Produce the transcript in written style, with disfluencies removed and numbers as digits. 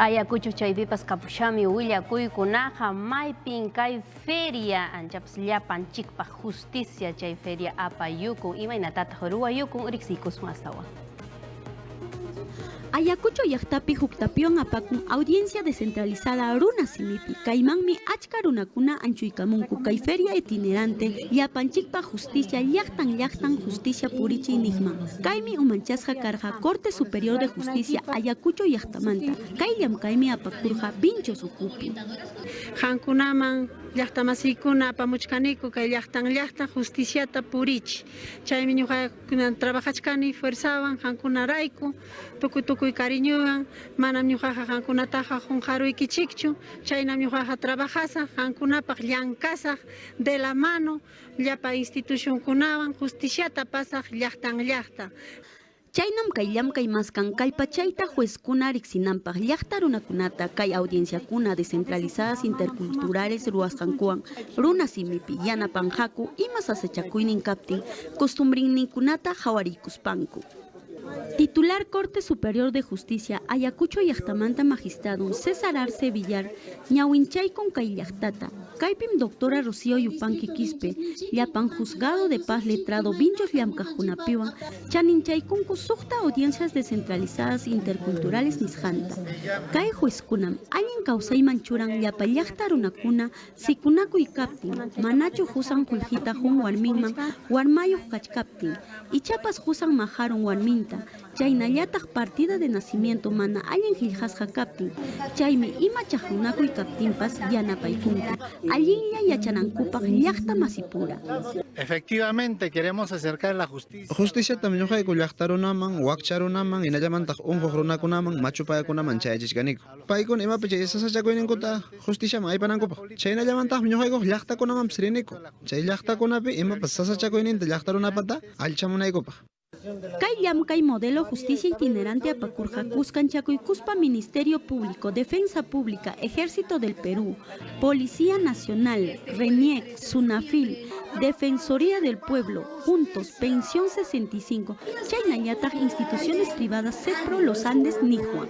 Ayacucho chaypipas kapushami willakuykunaqa maypin kay feria anchapas llapanchikpaq justicia chay feria apayukun imaynatataq ruwayukun riqsiykusun astawan. Ayacucho llaqtapi huktapiwan apakun audiencia descentralizada runa simipi, kaymanmi achka runakuna anchuykamunku kay feria itinerante llapanchikpaq justicia llaqtan llaqtan justicia purichiy niqman. Kaymi umanchasqa karqa Corte Superior de Justicia Ayacucho llaqtamanta, kay llamkaymi apakurqa Vinchos ukupi. Qamkunaman llaqtamasiykuna apamuchkaniku kay llaqtan llaqtan justiciata purichi. Chaymi ñuqakuna trabajachkani fuerzawan qamkunarayku, tukuy tukuy cariñowan, manam ñuqaqa qamkunataqa qunqaruykichikchu, chaynam ñuqaqa trabajasaq, qamkunapaq llankasaq de la mano llapa institucionkunawan justiciata pasaq llaqtan llaqta. Chaynam kay llamkay maskan kallpachayta juezkuna riqsinanpaq llaqta runakunata kay audienciakuna descentralizadas interculturales ruwasqankuwan runa simipi yanapanqaku ima sasachakuynin kaptin costumbrinninkunata qawariykuspanku. Titular Corte Superior de Justicia Ayacucho llaqtamanta magistradun César Arce Villar ñawinchaykun kay llaqtata, kaypim doctora Rocío Yupanqui Quispe, llapan Juzgado de Paz letrado Vinchos llamkaqkunapiwan chaninchaykunku suqta audiencias descentralizadas interculturales nisqanta. Kay juezkunam allin kawsayman churan llapa llaqta runakuna sikunakuy kaptin, manachu husan qullqita hun warminman warmayuq kachkaptin, Ichapas qusan maqarun warminta, chaynallataq partida de nacimiento mana allin qillqasqa kaptin, chaymi ima chaqrunakuy kaptinpas yanapaykunku, allinlla yachanankupaq llaqta masipura. Efectivamente, queremos acercar la justicia. Justiciatam ñuqayku llaqta runaman, wakcha runaman, hinallamantaq unquq runakunaman, machupayakunaman chayachichkaniku. Paykuna imapi chay sasachakuyninkuta justiciaman aypanankupaq. Chaynallamantaqmi ñuqaykuqa llaqtakunamanpas riniku. Chay llaqtakunapi imapas sasachakuyninta llaqta runapata allchamunaykupaq. Kay llamkay Modelo Justicia Itinerante apakurqa kuskanchakuykuspa Ministerio Público, Defensa Pública, Ejército del Perú, Policía Nacional, RENIEC, SUNAFIL, Defensoría del Pueblo, Juntos, Pensión 65, chaynallataq instituciones privadas CEPRO Los Andes Nijua.